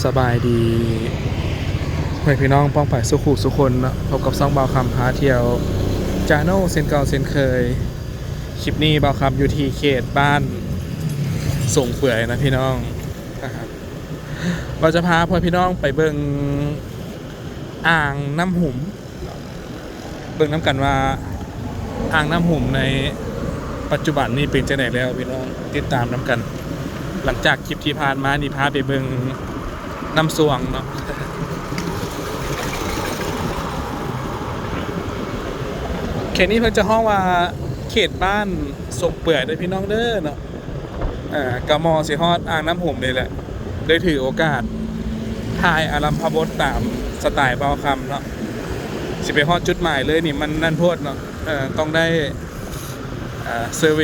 ສະບາຍດີ ພໍ່ແມ່ພີ່ນ້ອງປ້ອງປາຍສູ່ຄູ່ສູ່ຄົນເນາະ, ພົບກັບຊ່ອງບ່າວຄຳພາທ່ຽວ Channel ເຊັ່ນເກົ່າເຊັ່ນເຄີຍ. ຄລິບນີ້ບ່າວຄຳຢູ່ທີ່ເຂດບ້ານສົງເປືອຍນະພີ່ນ້ອງ. ວ່າຈະພາພໍ່ແມ່ພີ່ນ້ອງໄປເບິ່ງອ່າງນ້ຳຫຸມ ເບິ່ງນຳກັນວ່າອ່າງນ້ຳຫຸມໃນປັດຈຸບັນນີ້ເປັນຈັ່ງໃດແລ້ວພີ່ນ້ອງ, ຕິດຕາມນຳກັນ. ຫຼັງຈາກຄລິບທີ່ຜ່ານມານີ້ພາໄປເບິ່ງນ້ຳຊວງເນາະ. ເຂດນີ້ເພິ່ນຈະຮ້ອງວ່າເຂດບ້ານສົງເປືອຍເດີພີ່ນ້ອງເດີເນາະ. ເອີ ກະໝໍ່ຊິຮອດອ່າງນ້ຳຫຸມນີ້ແຫຼະ, ໄດ້ຖືໂອກາດຖ່າຍອາລັມພະບົດຕາມສະໄຕບ່າວຄຳເນາະ. ຊິໄປຮອດຈຸດໝາຍເລີຍນີ້ມັນນັ້ນໂພດເນາະ, ເອີ ຕ້ອງໄດ້ ເອີ ເຊີເວ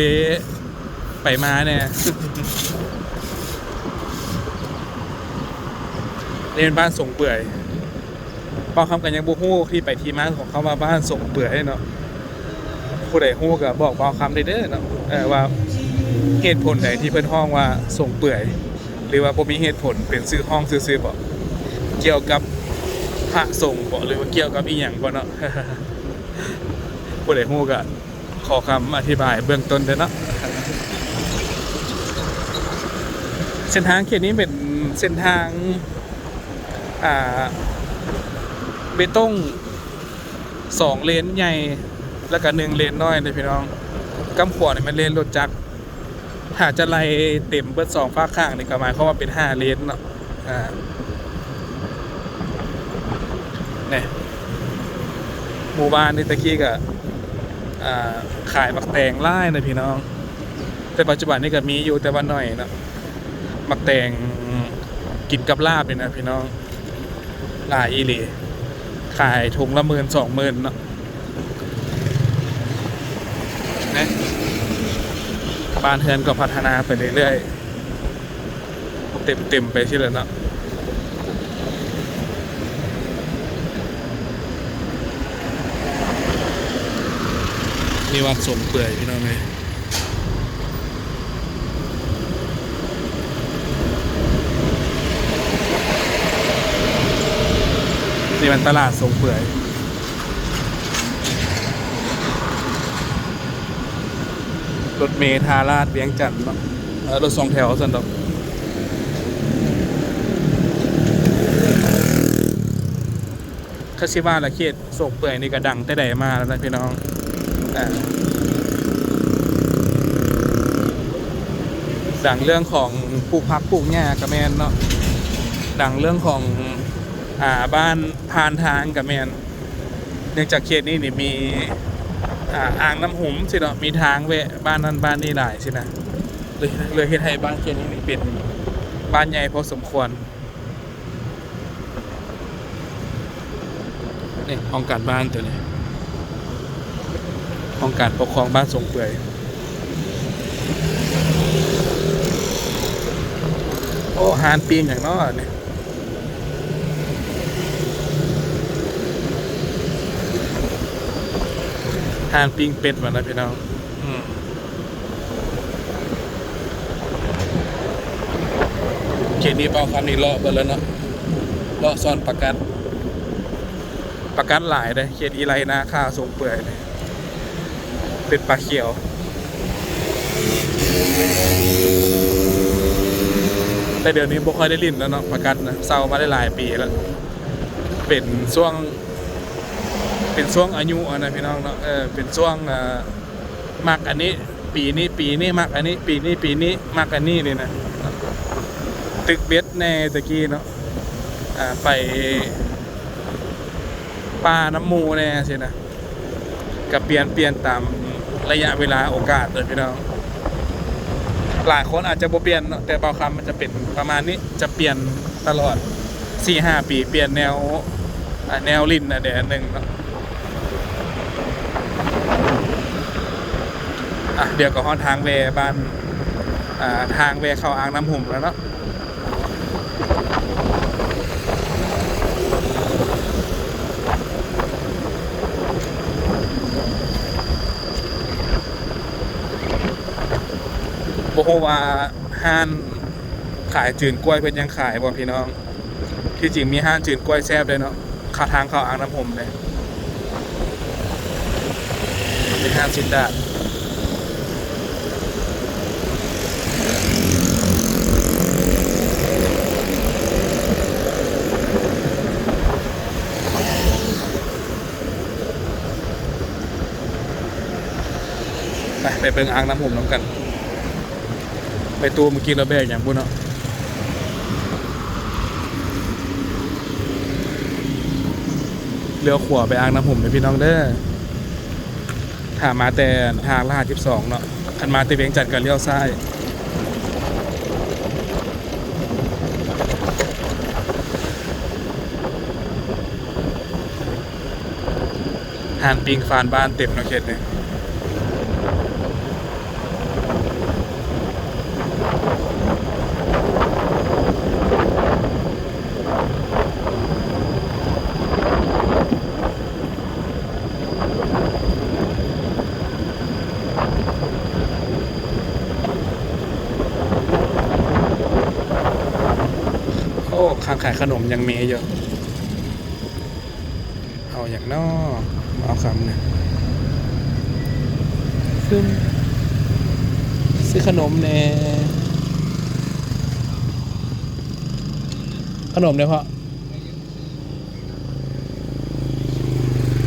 ໄປມາແດ່. ນີ້ເປັນບ້ານສົງເປືອຍ. ບ່າວຄຳກໍຍັງບໍ່ຮູ້ທີ່ໄປທີ່ມາຂອງຄຳວ່າບ້ານສົງເປືອຍເນາະ. ຜູ້ໃດຮູ້ກໍບອກບ່າວຄຳໄດ້ເດີເນາະ ເອີ ວ່າເຫດຜົນໃດທີ່ເພິ່ນຮ້ອງວ່າສົງເປືອຍ ຫຼືວ່າບໍ່ມີເຫດຜົນ ເປັນຊື່ຮ້ອງຊື່ໆບໍ? ກ່ຽວກັບພະສົງບໍ ຫຼືວ່າກ່ຽວກັບອີ່ຫຍັງບໍເນາະ? ຜູ້ໃດຮູ້ກໍຂໍຄຳອະທິບາຍເບື້ອງຕົ້ນເດີເນາະ. ເສັ້ນທາງເຂດນີ້ເປັນເສັ້ນທາງ ອ່າ ເບຕົງ ສອງເລນໃຫຍ່ ແລ້ວກະໜຶ່ງເລນນ້ອຍເດ້ພີ່ນ້ອງ. ກ້ຳຂວານີ້ແມ່ນເລນລົດຈັກ, ຖ້າຈະໄລ່ເຕັມເບິດສອງຟາກຂ້າງນີ້ກໍໝາຍຄວາມວ່າເປັນຫ້າເລນເນາະ. ອ່າ ນີ້ ໝູ່ບ້ານນີ້ແຕ່ກີ້ກໍ ອ່າ ຂາຍໝາກແຕງຫຼາຍນະພີ່ນ້ອງ, ແຕ່ປັດຈຸບັນນີ້ກໍມີຢູ່ ແຕ່ວ່າໜ້ອຍເນາະ. ໝາກແຕງກິນກັບລາບນີ້ນະພີ່ນ້ອງ, ຫຼາຍອີ່ຫຼີ, ຂາຍຖົງລະໝື່ນສອງໝື່ນເນາະ. ນະ ບ້ານເຮືອນກໍພັດທະນາໄປເລື້ອຍໆ ເຕັມໆໄປຊີ້ແຫຼະເນາະ. ນີ້ວັດສົງເປືອຍພີ່ນ້ອງເອີຍ. ນີ້ມັນຕະຫຼາດສົງເປືອຍ, ລົດເມທ່າລາດວຽງຈັນເນາະ, ເອີ ລົດສອງແຖວຊັ້ນດອກ. ຄັນຊິວ່າລະເຂດ ສົງເປືອຍນີ້ກໍດັງແຕ່ໃດມາແລ້ວນະພີ່ນ້ອງ. ອ່າ ດັງເລື່ອງຂອງປູກຜັກປູກຫຍ້າກໍແມ່ນເນາະ, ດັງເລື່ອງຂອງ ອ່າ ບ້ານຜ່ານທາງກໍແມ່ນ, ເນື່ອງຈາກເຂດນີ້ນີ້ມີ ອ່າ ອ່າງນ້ຳຫຸມຊີ້ເນາະ, ມີທາງແວະບ້ານນັ້ນບ້ານນີ້ຫຼາຍຊີ້ນະ, ເລີຍ ເລີຍເຮັດໃຫ້ບ້ານເຂດນີ້ນີ້ເປັນບ້ານໃຫຍ່ພໍສົມຄວນ. ນີ້ຫ້ອງການບ້ານຕົວນີ້, ຫ້ອງການປົກຄອງບ້ານສົງເປືອຍ. ໂອ້ ຮ້ານປີ້ງຫຍັງເນາະນີ້? ຮ້ານປີ້ງເປັດວ່ານະພີ່ນ້ອງ. ອືມ ເຂດນີ້ບ່າວຄຳນີ້ເລາະເບິດແລ້ວເນາະ, ເລາະຊ່ອນປາກັດ, ປາກັດຫຼາຍເດ້. ເຂດອີໄລ ນາຄາ ສົງເປືອຍນີ້ ເປັນປາຂຽວ, ແຕ່ດຽວນີ້ບໍ່ຄ່ອຍໄດ້ຫຼິ້ນແລ້ວເນາະ ປາກັດນະ, ເຊົາມາໄດ້ຫຼາຍປີແລ້ວ. ເປັນຊ່ວງ ເປັນຊ່ວງອາຍຸຫັ້ນນະພີ່ນ້ອງເນາະ, ເອີ ເປັນຊ່ວງ ເອີ ມັກອັນນີ້ ປີນີ້ ປີນີ້ມັກອັນນີ້ ປີນີ້ ປີນີ້ມັກອັນນີ້ນີ້ນະ. ຕຶກເບັດແດ່ແຕ່ກີ້ເນາະ, ອ່າ ໄປປ່ານຳໝູ່ແດ່ຊີ້ນະ, ກະປ່ຽນ ປ່ຽນຕາມໄລຍະເວລາໂອກາດເດີພີ່ນ້ອງ. ຫຼາຍຄົນອາດຈະບໍ່ປ່ຽນເນາະ, ແຕ່ບ່າວຄຳມັນຈະເປັນປະມານນີ້, ຈະປ່ຽນຕະຫຼອດ ສີ່ຫ້າປີ ປ່ຽນແນວ ອ່າ ແນວຫຼິ້ນອັນໃດອັນໜຶ່ງເນາະ. ອ່ະ ດຽວກໍຮອດທາງແວ່ບ້ານ ອ່າ ທາງແວ່ເຂົ້າອ່າງນ້ຳຫຸມແລ້ວເນາະ. ບໍ່ຮູ້ວ່າຮ້ານຂາຍຈືນກ້ວຍເພິ່ນຍັງຂາຍບໍ່ພີ່ນ້ອງ? ທີ່ຈິງມີຮ້ານຈືນກ້ວຍແຊບເດ້ເນາະ ຂ້າງທາງເຂົ້າອ່າງນ້ຳຫົມເດ້ ເປັນຮ້ານຊີ້ນດາດ. ໄປ ໄປເບິ່ງອ່າງນ້ຳຫົມນຳກັນ. ໄປຕູ້ເມື່ອກີ້ລາວແບກຫຍັງພຸ້ນເນາະ. ລ້ຽວຂວາໄປອ່າງນ້ຳຫົມເດີພີ່ນ້ອງເດີ. ຖ້າມາແຕ່ທາງລະຫັດສິບສອງເນາະ, ຄັນມາແຕ່ວຽງຈັນກໍລ້ຽວຊ້າຍ. ຮ້ານປີ້ງຟານບ້ານເຕັມເນາະເຂດນີ້. ໂອ້ ຮ້ານຂາຍຂະໜົມຍັງມີຢູ່. ເອົາຫຍັງນໍ? ເອົາຄຳໜຶ່ງ. ຊຶມ ຊື້ຂະໜົມແດ່. ຂະໜົມແດ່ພໍ່.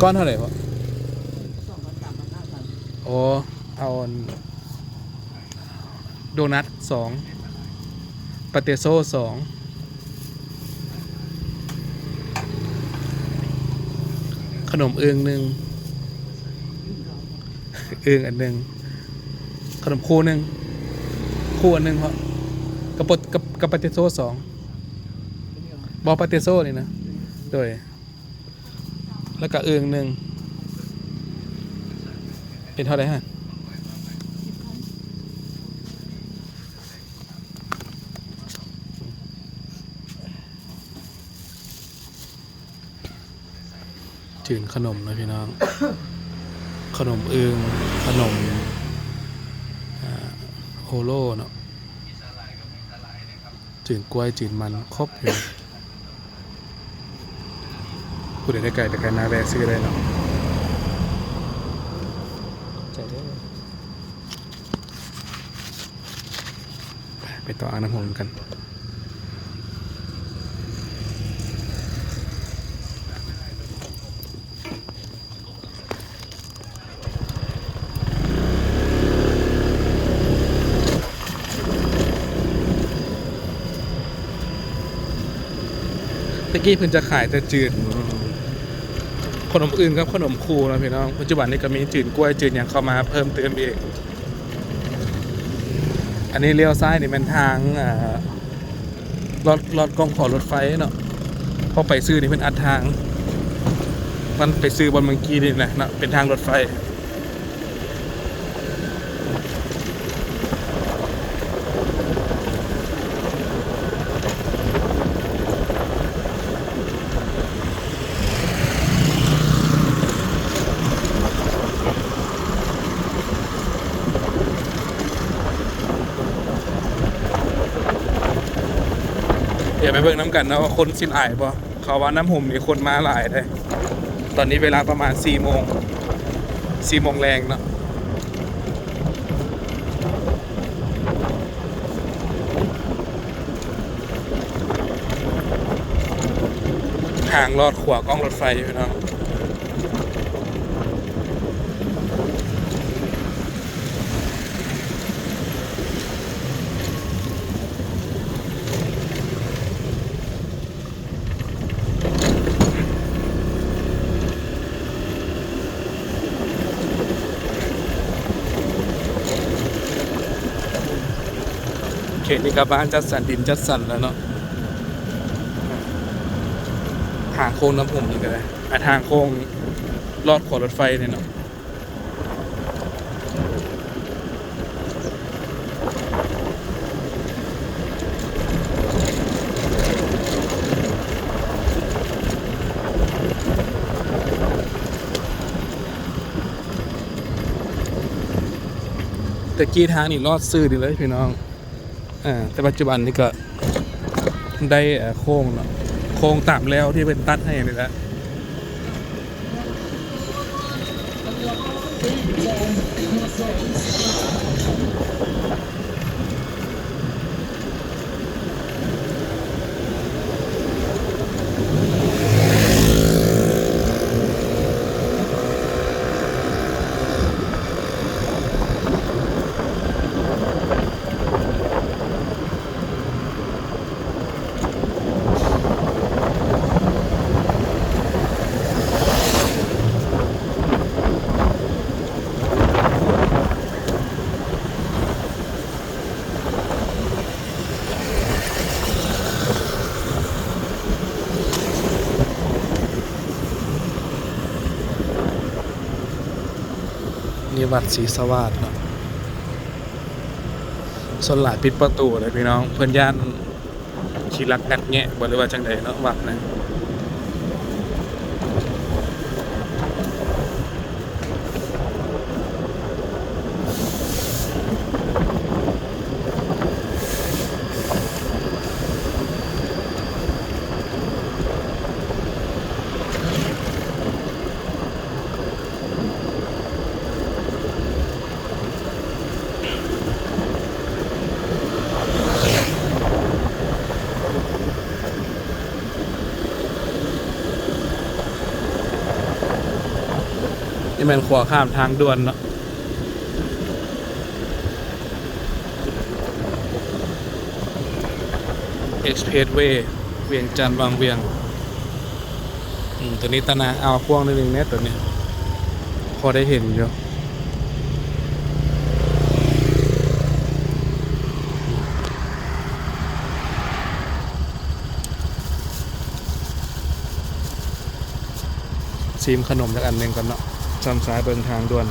ກ້ອນເທົ່າໃດພໍ່? ໂອ້ ເອົາອັນ ໂດນັດສອງ ປາເຕໂຊສອງ ຂະໜົມອຶ່ງໜຶ່ງ ອຶ່ງອັນໜຶ່ງ ຂະໜົມຄູໜຶ່ງ ຄູອັນໜຶ່ງເພາະ ກັບ ກັບ ກັບປາເຕໂຊສອງ ບໍ່ ປາເຕໂຊນີ້ນະ ໂດຍ. ແລ້ວກະອຶ່ງໜຶ່ງ ເປັນເທົ່າໃດຮະ? ຈືນຂະໜົມເນາະພີ່ນ້ອງ ຂະໜົມອຶ່ງ ຂະໜົມ ອາ ໂອໂລເນາະ. ຈືນກ້ວຍ ຈືນມັນ ຄົບຢູ່. ຜູ້ໃດໄດ້ໄກ່ໄປໄກ່ມາແວະຊື້ໄດ້ເນາະ. ໄປ ໄປຕໍ່ອ່າງນ້ຳຫົມນຳກັນ. ແຕ່ກີ້ເພິ່ນຈະຂາຍແຕ່ຈືນ ຂະໜົມອຶ່ງກັບຂະໜົມຄູເນາະພີ່ນ້ອງ. ປັດຈຸບັນນີ້ກໍມີຈືນກ້ວຍ ຈືນຫຍັງເຂົ້າມາເພີ່ມເຕີມອີກ. ອັນນີ້ລ້ຽວຊ້າຍນີ້ແມ່ນທາງ ເອີ ລອດ ລອດກ້ອງຂອງລົດໄຟເນາະ. ພໍໄປຊື່ນີ້ເພິ່ນອັດທາງ ມັນໄປຊື່ບ່ອນເມື່ອກີ້ນີ້ແຫຼະເນາະ ເປັນທາງລົດໄຟ. ດຽວໄປເບິ່ງນຳກັນເນາະວ່າຄົນຊິຫຼາຍບໍ່. ເຂົາວ່ານ້ຳຫົມນີ້ຄົນມາຫຼາຍເດ້. ຕອນນີ້ເວລາປະມານສີ່ໂມງ ສີ່ໂມງແລງເນາະ. ທາງລອດຂົວກ້ອງລົດໄຟພີ່ນ້ອງ. ເຂດນີ້ກໍບ້ານຈັດສັນ ດິນຈັດສັນແລ້ວເນາະ. ທາງໂຄ້ງນ້ຳຫົມນີ້ກໍໄດ້ ອາ ທາງໂຄ້ງລອດຂົວລົດໄຟນີ້ເນາະ. ແຕ່ກີ້ທາງນີ້ລອດຊື່ນີ້ເລີຍພີ່ນ້ອງ. ເອີ ແຕ່ປັດຈຸບັນນີ້ກໍໄດ້ ເອີ ໂຄ້ງເນາະ. ໂຄງຕາມແລວທີ່ເພິ່ນຕັດໃຫ້ນີ້ແຫຼະ. ນີ້ວັດສີສະຫວາດເນາະ ສ່ວນຫຼາຍປິດປະຕູເດ້ພີ່ນ້ອງ ເພິ່ນຢ້ານຂີ້ລັກງັດແງະບໍ່ ຫຼືວ່າຈັ່ງໃດເນາະ ວັດນະ. ນີ້ແມ່ນຂົວຂ້າມທາງດ່ວນເນາະ Expressway ວຽງຈັນວັງວຽງ. ອືມ ຕົວນີ້ຕາໜ່າ ເອົາ ກວ້າງໜ້ອຍໜຶ່ງແດ່ ຕົວນີ້ ພໍໄດ້ເຫັນຢູ່. ຊີມຂະໜົມຈັກອັນໜຶ່ງກ່ອນເນາະ ຊ່ຳຊາຍເບິ່ງທາງດ່ວນ.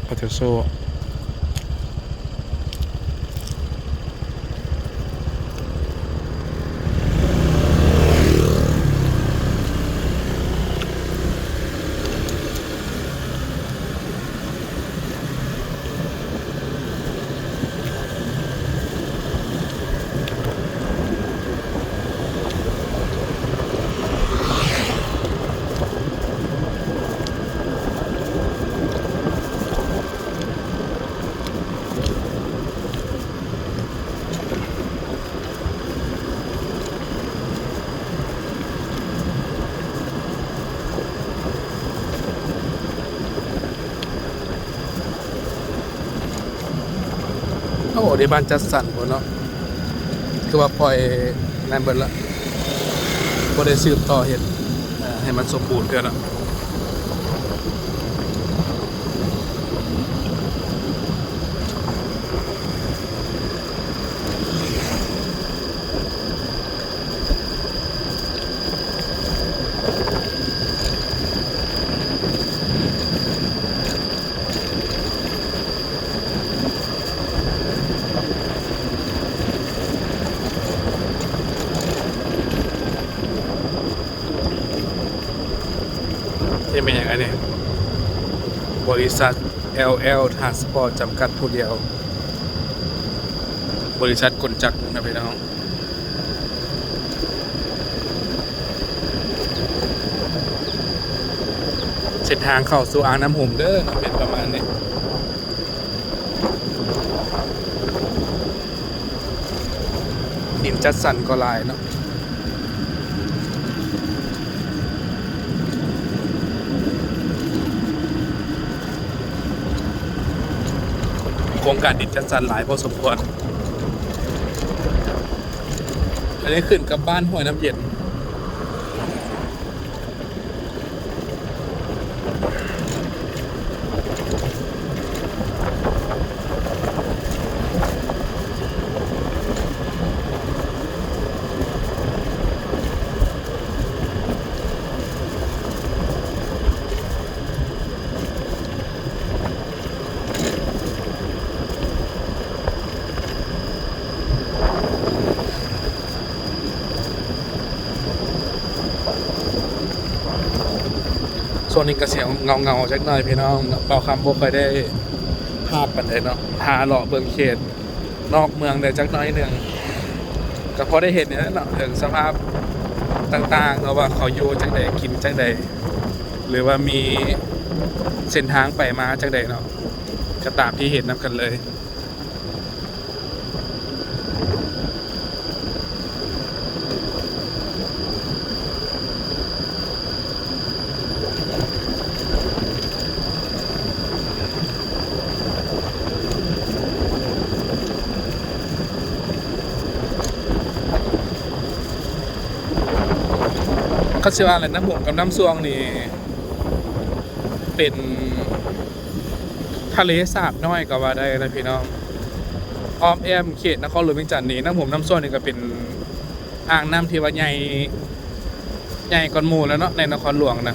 ປາເທໂຊ. ໂອ້ ເດ ບ້ານຈັດສັນພຸ້ນເນາະ ຄືວ່າປ່ອຍນັ້ນເບິດລະ ບໍ່ໄດ້ສືບຕໍ່ເຮັດ ເອີ ໃຫ້ມັນສົມບູນເທື່ອເນາະ. ນີ້ແມ່ນຫຍັງອັນນີ້? ບໍລິສັດ ແອລແອລ ທຣານສະປອດ ຈຳກັດຜູ້ດຽວ ບໍລິສັດກົນຈັກນະພີ່ນ້ອງ. ເສັ້ນທາງເຂົ້າສູ່ອ່າງນ້ຳຫຸມເດີ ເປັນປະມານນີ້. ດິນຈັດສັນກໍຫຼາຍເນາະ. ໂຄງການດິນຈັດສັນຫຼາຍພໍສົມຄວນ. ອັນນີ້ຂຶ້ນກັບບ້ານຫ້ວຍນ້ຳເຢັນ. ເ ຊ່ວງນີ້ກໍຊິເຫງົາໆຈັກໜ້ອຍພີ່ນ້ອງເນາະ, ບ່າວຄຳບໍ່ຄ່ອຍໄດ້ພາບປານໃດເນາະ, ພາເລາະເບິ່ງເຂດນອກເມືອງໄດ້ຈັກໜ້ອຍໜຶ່ງ ກໍພໍໄດ້ເຫັນນີ້ແຫຼະເນາະ ເຖິງສະພາບຕ່າງໆເນາະ ວ່າເຂົາຢູ່ຈັ່ງໃດ ກິນຈັ່ງໃດ ຫຼືວ່າມີເສັ້ນທາງໄປມາຈັ່ງໃດເນາະ, ກໍຕາມທີ່ເຫັນນຳກັນເລີຍ. ຄັນຊິວ່າແຫຼະ ນ້ຳຫົມກັບນ້ຳຊ່ວງນີ້ເປັນ ທະເລສາບນ້ອຍກໍວ່າໄດ້ນະພີ່ນ້ອງ. ອ້ອມແອ້ມເຂດນະຄອນຫຼວງວຽງຈັນນີ້ ນ້ຳຫົມນ້ຳຊ່ວງນີ້ກໍເປັນອ່າງນ້ຳທີ່ວ່າໃຫຍ່ ໃຫຍ່ກວ່າໝູ່ແລ້ວເນາະ ໃນນະຄອນຫຼວງນະ.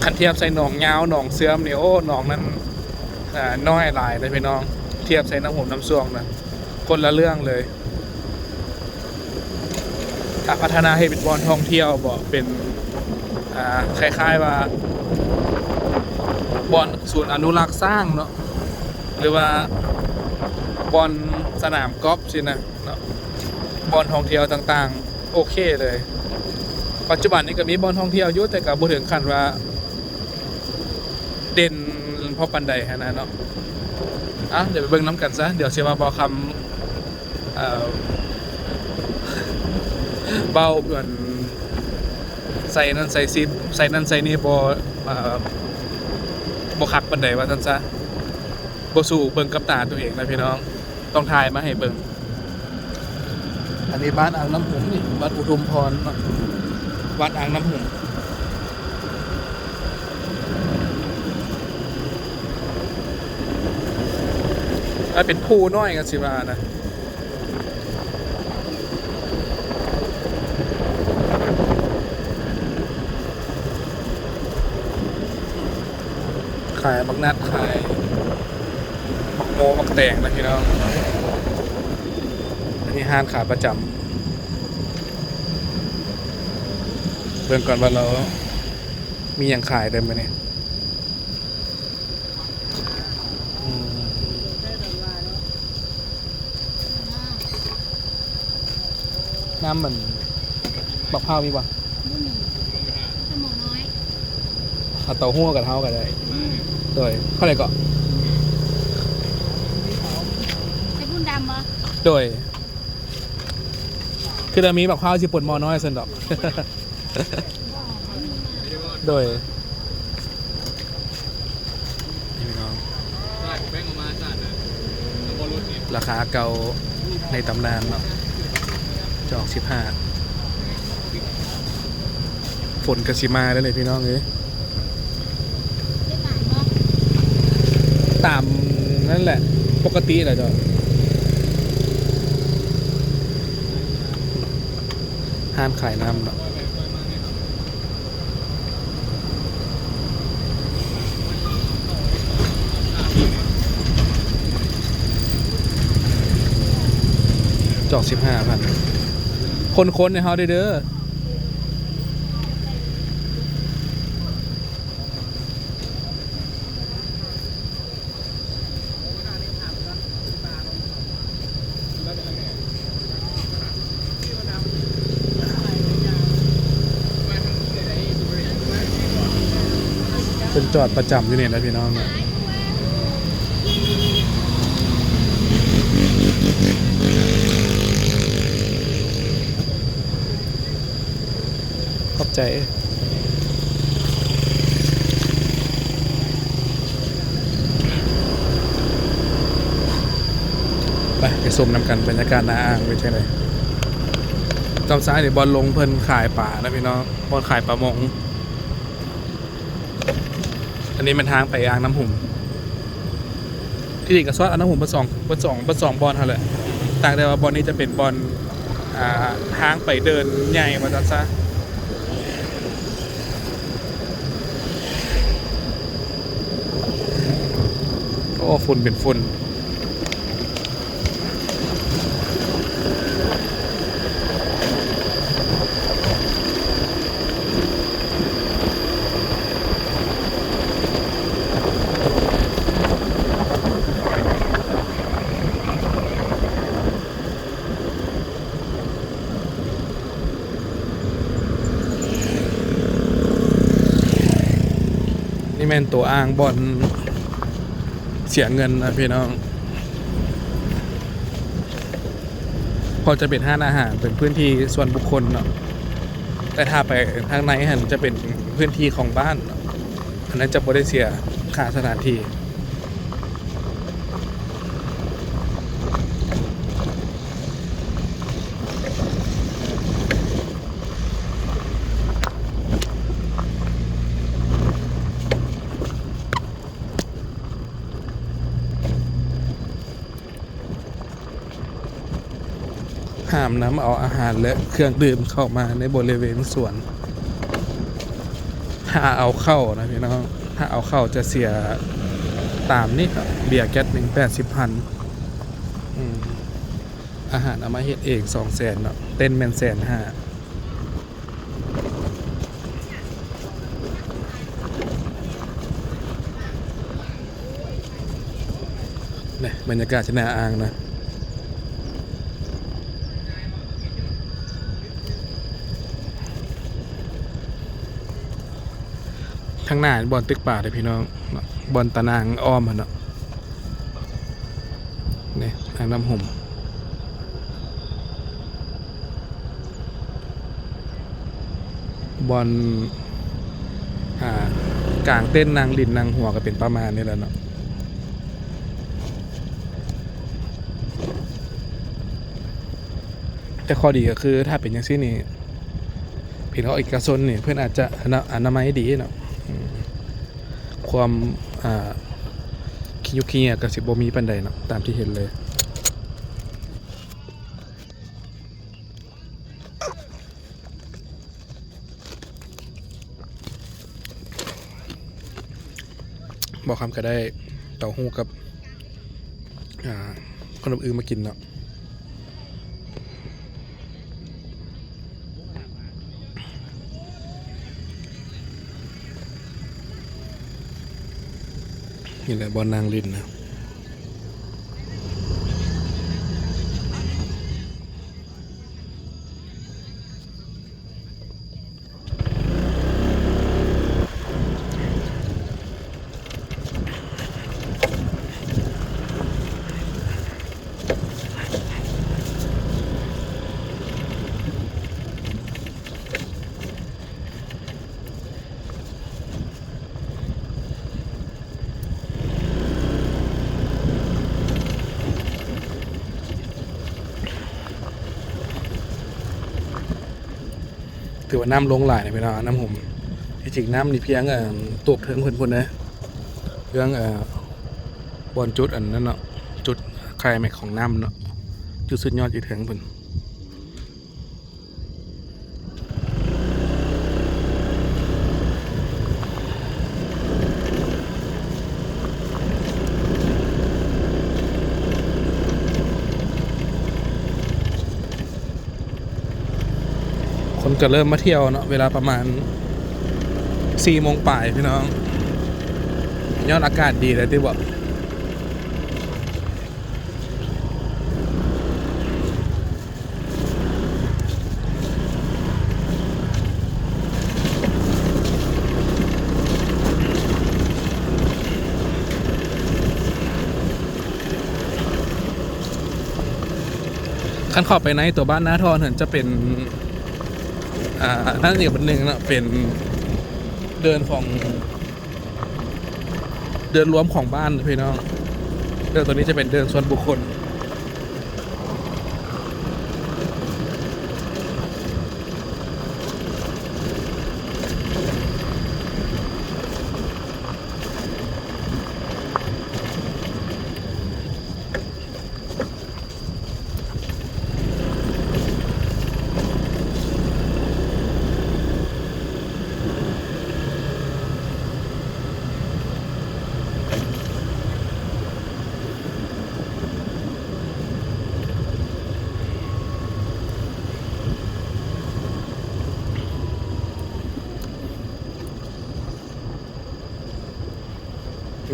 ຄັນທຽບໃສ່ໜອງຍາວ ໜອງເຊື່ອມນີ້ ໂອ້ ໜອງນັ້ນ ອ່າ ນ້ອຍຫຼາຍເດ້ພີ່ນ້ອງ, ທຽບໃສ່ນ້ຳຫົມນ້ຳຊ່ວງນະ ຄົນລະເລື່ອງເລີຍ. ການພັດທະນາເຮັດເປັນບ່ອນທ່ອງທ່ຽວບໍ ເປັນ ອ່າ ຄ້າຍໆວ່າບ່ອນສູນອະນຸລັກຊ້າງເນາະ ຫຼືວ່າບ່ອນສະໜາມກອບຊີ້ນະເນາະ, ບ່ອນທ່ອງທ່ຽວຕ່າງໆ ໂອເຄເລີຍ. ປັດຈຸບັນນີ້ກໍມີບ່ອນທ່ອງທ່ຽວຢູ່ ແຕ່ກໍບໍ່ເຖິງຂັ້ນວ່າ ເດັ່ນພໍປານໃດຫັ້ນນະເນາະ. ອ່ະ ດຽວໄປເບິ່ງນຳກັນຊະ, ດຽວຊິວ່າບ່າວຄຳ ເອີ ເວົ້າອັນ ໃສ່ນັ້ນໃສ່ຊິບ ໃສ່ນັ້ນໃສ່ນີ້ບໍ່ ເອີ ບໍ່ຄັກປານໃດວ່າຊັ້ນຊະ, ບໍ່ສູ້ເບິ່ງກັບຕາຕົວເອງນະພີ່ນ້ອງ, ຕ້ອງຖ່າຍມາໃຫ້ເບິ່ງ. ອັນນີ້ບ້ານອ່າງນ້ຳຫົມນີ້ ວັດອຸທຸມພອນເນາະ, ວັດອ່າງນ້ຳຫົມ. ຖ້າເປັນພູນ້ອຍກໍຊິວ່ານະ. ຂາຍບັກນັດ ຂາຍບັກໂມ ບັກແຕງນະພີ່ນ້ອງ. ອັນນີ້ຮ້ານຂາປະຈຳ, ເບິ່ງກ່ອນວ່າລາວມີຫຍັງຂາຍເດີມື້ນີ້. ອືມ ນ້ຳມັນ ບັກພ້າວມີບໍ່? ບໍ່ມີ ແຕ່ໝໍນ້ອຍ. ເອົາເຕົ້າຫູ້ກັບເຮົາກໍໄດ້. ອືມ ໂດຍ ເທົ່າໃດເກາະ? ໃສ່ບຸນດຳບໍ່? ໂດຍ ຄືວ່າມີບັກພ້າວຊິປົນໝໍນ້ອຍຊັ້ນດອກ. ໂດຍ ນີ້ພີ່ນ້ອງ ລາຄາເກົ່າໃນຕຳນານເນາະ ຈອກສິບຫ້າ. ຝົນກໍຊິມາແລ້ວນີ້ພີ່ນ້ອງເອີຍ. ຕາມນັ້ນແຫຼະ ປົກກະຕິແຫຼະເຈົ້າ. ຮ້ານຂາຍນ້ຳເນາະ ຈອກສິບຫ້າພັນ. ຄົນໆໃຫ້ເຮົາເດີ. ເພິ່ນຈອດປະຈຳຢູ່ນີ້ແຫຼະພີ່ນ້ອງເນາະ. ຂອບໃຈ. ໄປ ໄປຊົມນຳກັນ ບັນຍາກາດໜ້າອ່າງເປັນຈັ່ງໃດ. ຕອນຊ້າຍນີ້ບ່ອນລົງເພິ່ນຂາຍປານະພີ່ນ້ອງ, ບ່ອນຂາຍປາມົງ. ອັນນີ້ແມ່ນທາງໄປອ່າງນ້ຳຫຸມ. ທີ່ຈະສອດອ່າງນ້ຳຫຸມເບິດສອງ ເບິດສອງ ເບິດສອງບ່ອນຫັ້ນແຫຼະ, ຕ່າງແຕ່ວ່າບ່ອນນີ້ຈະເປັນບ່ອນ ອ່າ ທາງໄປເດີ່ນໃຫຍ່ວ່າຊັ້ນຊະ. ໂອ້ ຝຸ່ນເປັນຝຸ່ນ. ປັນຕົວອ່າງບ່ອນເສຍເງິນນະພີ່ນ້ອງ. ເພາະຈະເປັນຮ້ານອາຫານ ເປັນພື້ນທີ່ສ່ວນບຸກຄົນເນາະ, ແຕ່ຖ້າໄປທາງໃນຫັ້ນຈະເປັນພື້ນທີ່ຂອງບ້ານເນາະ, ອັນນັ້ນຈະບໍ່ໄດ້ເສຍຄ່າສະຖານທີ່. ຫ້າມນຳເອົາອາຫານ ແລະ ເຄື່ອງດື່ມເຂົ້າມາໃນບໍລິເວນສວນ. ຖ້າເອົາເຂົ້ານະພີ່ນ້ອງ, ຖ້າເອົາເຂົ້າຈະເສຍຕາມນີ້ເນາະ, ເບຍແກັດໜຶ່ງ ແປດສິບພັນ. ອາຫານເອົາມາເຮັດເອງ ສອງແສນເນາະ, ເຕັນແມ່ນແສນຫ້າ. ນີ້ບັນຍາກາດທີ່ໜ້າອ່າງນະ. ທາງໜ້າບ່ອນຕຶກປາເດີພີ່ນ້ອງເນາະ, ບ່ອນຕານາງອ້ອມຫັ້ນເນາະ. ນີ້ອ່າງນ້ຳຫົມ ບ່ອນ ອ່າ ກາງເຕັນ ນັ່ງຫຼິ້ນນັ່ງຫົວ ກໍເປັນປະມານນີ້ແຫຼະເນາະ. ແຕ່ຂໍ້ດີກໍຄື ຖ້າເປັນຈັ່ງຊີ້ນີ້ ເປັນຂອງເອກະຊົນນີ້ ເພິ່ນອາດຈະອະນາ ອະນາໄມດີເນາະ, ຄວາມ ອ່າ ຂີ້ຍຸຂີ້ເຫຍື້ອກໍຊິບໍ່ມີປານໃດເນາະ ຕາມທີ່ເຫັນເລີຍ. ບ່າວຄຳກໍໄດ້ເຕົ້າຫູ້ກັບ ອ່າ ຂະໜົມອຶ່ງມາກິນເນາະ. ນີ້ແຫຼະບ່ອນນັ່ງຫຼິ້ນນະ. ຖືວ່ານ້ຳລົງຫຼາຍນະພີ່ນ້ອງ ນ້ຳຫົມ. ທີ່ຈິງນ້ຳນີ້ພຽງ ເອີ່ ຕົກເທິງເພິ່ນພຸ້ນເດ້ ເລື່ອງ ເອີ່ ບ່ອນຈຸດອັນນັ້ນເນາະ ຈຸດໄຄແມັກຂອງນ້ຳເນາະ ຈຸດສຸດຍອດຢູ່ເທິງພຸ້ນ. ຄົນກໍເລີ່ມມາທ່ຽວເນາະ ເວລາປະມານສີ່ໂມງປາຍພີ່ນ້ອງ ຍ້ອນອາກາດດີແລ້ວຕິບໍ. ຄັນເຂົ້າໄປໃນຕົວບ້ານນາທອນຫັ້ນຈະເປັນ ອ່າ ນັ້ນອີກອັນໜຶ່ງເນາະ ເປັນເດີ່ນຂອງ ເດີ່ນລວມຂອງບ້ານພີ່ນ້ອງ. ເດີ່ນຕົວນີ້ຈະເປັນເດີ່ນສ່ວນບຸກຄົນ.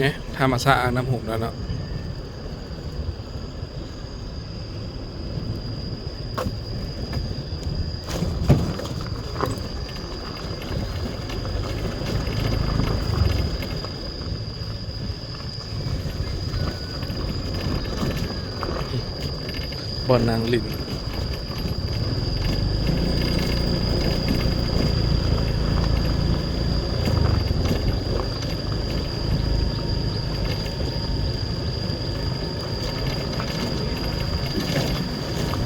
ນີ້ ທຳມະຊາດອ່າງນ້ຳຫົມແລ້ວເນາະ. ເ ບ່ອນນັ່ງຫຼິ້ນ.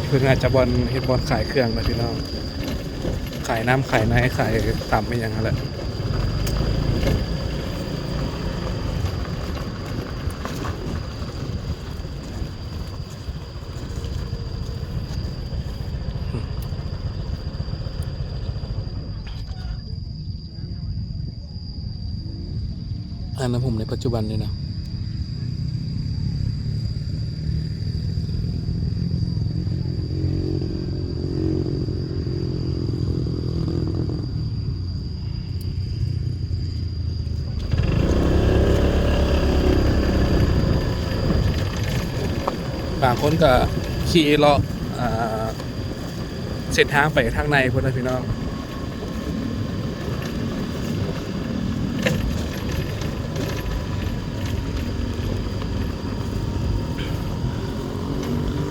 ເພິ່ນອາດຈະບ່ອນ ເຮັດບ່ອນຂາຍເຄື່ອງນະພີ່ນ້ອງ, ຂາຍນ້ຳຂາຍໃນ ຂາຍຕຳອີ່ຫຍັງຫັ້ນແຫຼະ. ອ່າງນ້ຳຫຸມໃນປັດຈຸບັນນີ້ນະ. ບາງຄົນກໍຂີ່ເລາະ ອ່າ ເສັ້ນທາງໄປທາງໃນພຸ້ນນະພີ່ນ້ອງ.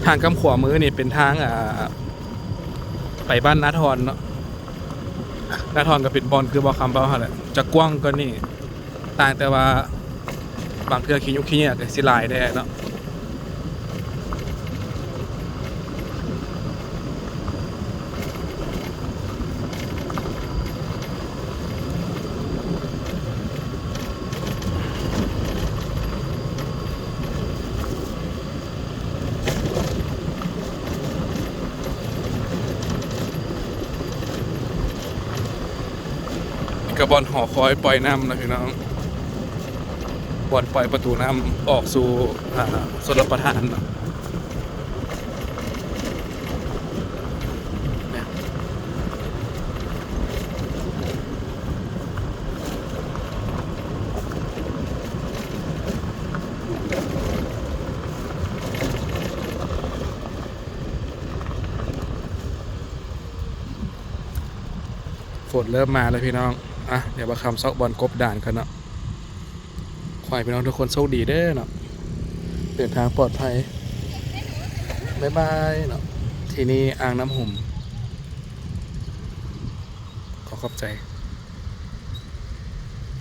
ທາງກ້ຳຂວາມືນີ້ເປັນທາງ ອ່າ ໄປບ້ານນາທອນເນາະ. ນາທອນກໍເປັນບ່ອນຄືບ່າວຄຳເວົ້າຫັ້ນແຫຼະ, ຈະກວ້າງກວ່ານີ້ ຕ່າງແຕ່ວ່າບາງເທື່ອຂີ້ຍຸງຂີ້ເຫຍື້ອກໍຊິຫຼາຍແດ່ເນາະ. ນີ້ກໍບ່ອນຫໍຄອຍປ່ອຍນ້ຳນະພີ່ນ້ອງ, ບ່ອນປ່ອຍປະຕູນ້ຳອອກສູ່ ອ່າ ຊົນລະປະທານເນາະ. ຝົນເລີ່ມມາແລ້ວພີ່ນ້ອງ. ອ່ະ ດຽວບ່າວຄຳຊອກບ່ອນກົບດ່ານກ່ອນເນາະ. ຂໍໃຫ້ພີ່ນ້ອງທຸກຄົນໂຊກດີເດີເນາະ, ເດີນທາງປອດໄພ. ບາຍບາຍເນາະ. ທີ່ນີ້ອ່າງນ້ຳຫຸມ. ຂໍຂອບໃຈ.